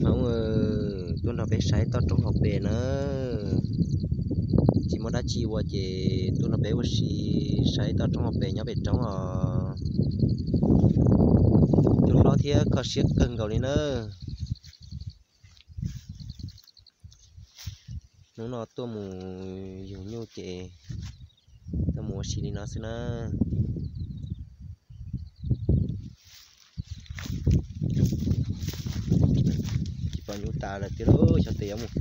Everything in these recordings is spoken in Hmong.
Hmoob, tuaj nrog peb saib toj roob hauv pes na. Tsis muaj dab tsi ua ces tuaj nrog peb ua si saib toj roob hauv pes nyob pem roob os. Cua hlob thiab kho siab kawg nkaus li na. Hnub no tuaj mus yug nyuj ces tuaj mus ua si li no xwb na. Tsis pom nyuj tas lawm tiag lauj, xyov tes yuav mus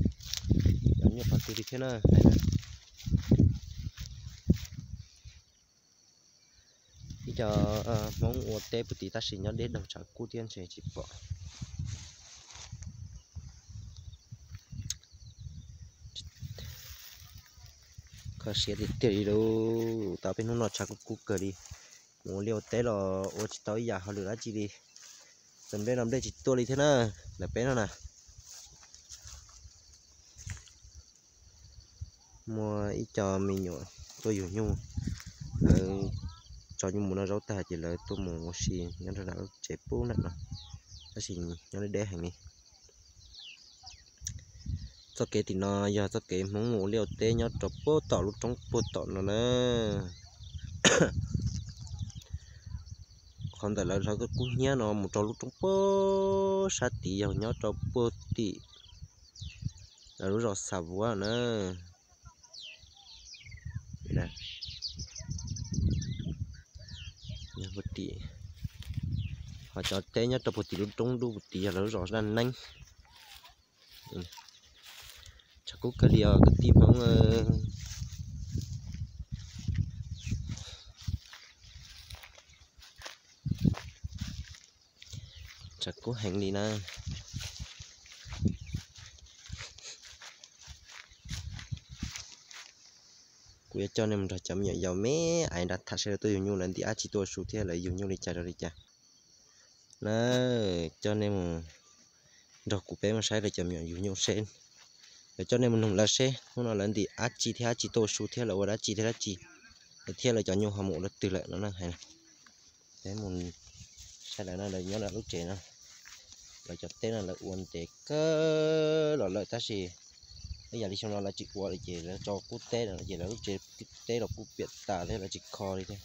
cov nyuj qhov twg li thiab na. Ib co Hmoob ua teb puag tim tab sis nyob deb daug tshav kub thiab ntshe tsis pom. Kho siab tiag tiag li lauj, tau peb hnub no tshav kub kub kawg li. Mus ua liaj ua teb los ua tsis tau ib yam hauj lwm dab tsi li. Txawm nplej los nplej tsis tuaj li thiab na, ntawm peb no na. Muaj ib co me nyuam tuaj yug nyuj, lawv tso nyuj mus noj zaub tag ces lawv tuaj mus ua si nyob rau nram lub tsev pub ntawm no, tab sis nyob deb deb heev li. Txoj kev tim no yog txoj kev Hmoob mus ua liaj ua teb nyob rau puag tom lub roob puag tom no na. Qhov ntawm lawv hla kub hnyiab no mus rau lub roob puag sab tid yog nyob rau puag tim lawv lub zos Xa Vuab na. Ho cov teb nyob rau puag tim lub roob dub puag tid yog lawv lub zos Daj Neeb. Tshav kub kawg li os kwv tij Hmoob. Tshav kub heev li na. Kuv yuav coj nej mus nrog cov me nyuam yaus me aiv nrad tham saib lawv tuaj yug nyuj lawv ntim dab tsi tuaj ua su thiab lawv yug nyuj li cas rau li cas na. Coj nej mus nrog kuv peb mus saib lawv cov me nyuam yug nyuj seb, lawv coj nej mus noog lawv seb hnub no lawv ntim dab tsi thiab dab tsi tuaj ua su thiab lawv ua dab tsi thiab dab tsi, thiab lawv cov nyuj ho mus ua luaj twg lawm no na. Peb mus saib lawv no, lawv nyob lawv lub tsev no, lawv cov teb no lawv ua ntev kawg los lawm tab sis ib yam li xyoo no lawv tsis ua li ces lawv tso kub teb no ces lawv lub tsev teb los kuj piam tas thiab lawv tsis kho li thiab.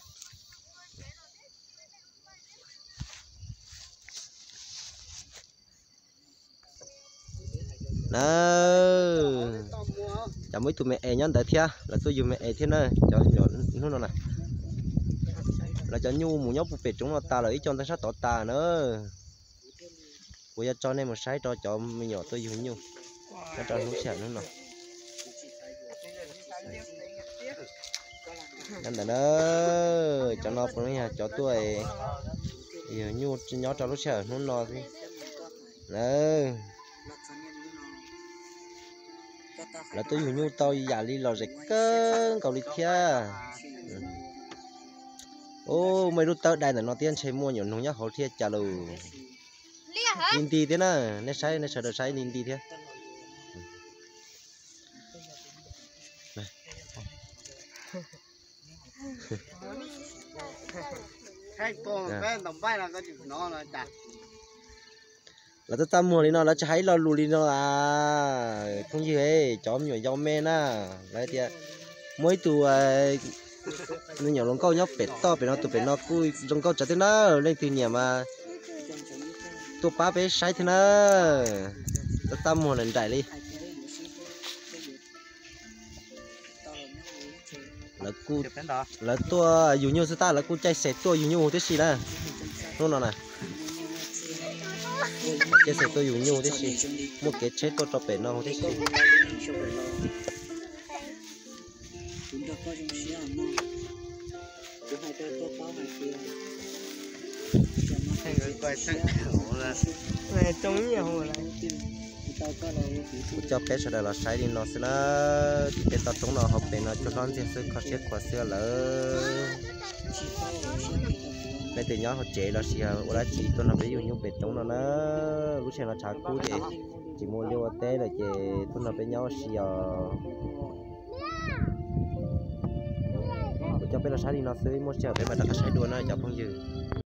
Na, cov muaj ib tug me es nyob ntawd thiab, lawv tuaj yug me es thiab na, cov me nyuam hnub no na. Lawv cov nyuj mus nyob puag pem roob no tas lawm, ib co ntawd sab tod tas na. Kuv yuav tso nej mus saib rau cov me nyuam tuaj yug nyuj nyob rau lub sij hawm hnub no. Nyob ntawm na, cov no puav leej yog cov tuaj yug nyuj nyob rau lub sij hawm hnub no xwb. Lawv tuaj yug nyuj tau yam li lom zem kawg nkaus li thiab. Ub, muaj ib lub tawb dai ntawm no thiab ntshe muaj nyuam noog nyob hauv thiab cas lus. Li nti thiab na, nej saib, nej sawv daws saib li nti thiab. Lawv txaj txaj muag li no lawv tsis hais ib lo lus li no a. Phooj ywg, cov me nyuam yaus me na, lawv tias muaj ib tug me nyuam hluas nkauj nyob pem toj pem no, tus pem no kuj zoo nkauj tsawv thiab na, leej twg nyiam mas tuaj pab peb saib thiab na. Txaj txaj muag nraim nraim li. Lawv tuaj yug nyuj xwb tab lawv kuj caij xes tuaj yug nyuj tib si na. Hnub no na, caij xes tuaj yug nyuj tib si, muaj kev tsheb tuaj rau pem no huv tib si. Kuv coj peb sawv daws los saib li no xwb na, tim peb toj roob no hauv pes no cua hlob ntxiag xwb, kho siab khuav xwb lawm. Leej twg nyob hauv tsev los sis ua dab tsi tuaj nrog peb yug nyuj pem roob no na. Lub sij hawm no tshav kub ces tsis mus ua liaj ua teb lawm ces tuaj nrog peb nyob ua si os. Kuv coj peb los saib li no xwb, muaj sij hawm peb mam rov qab saib dua na cov phooj ywg.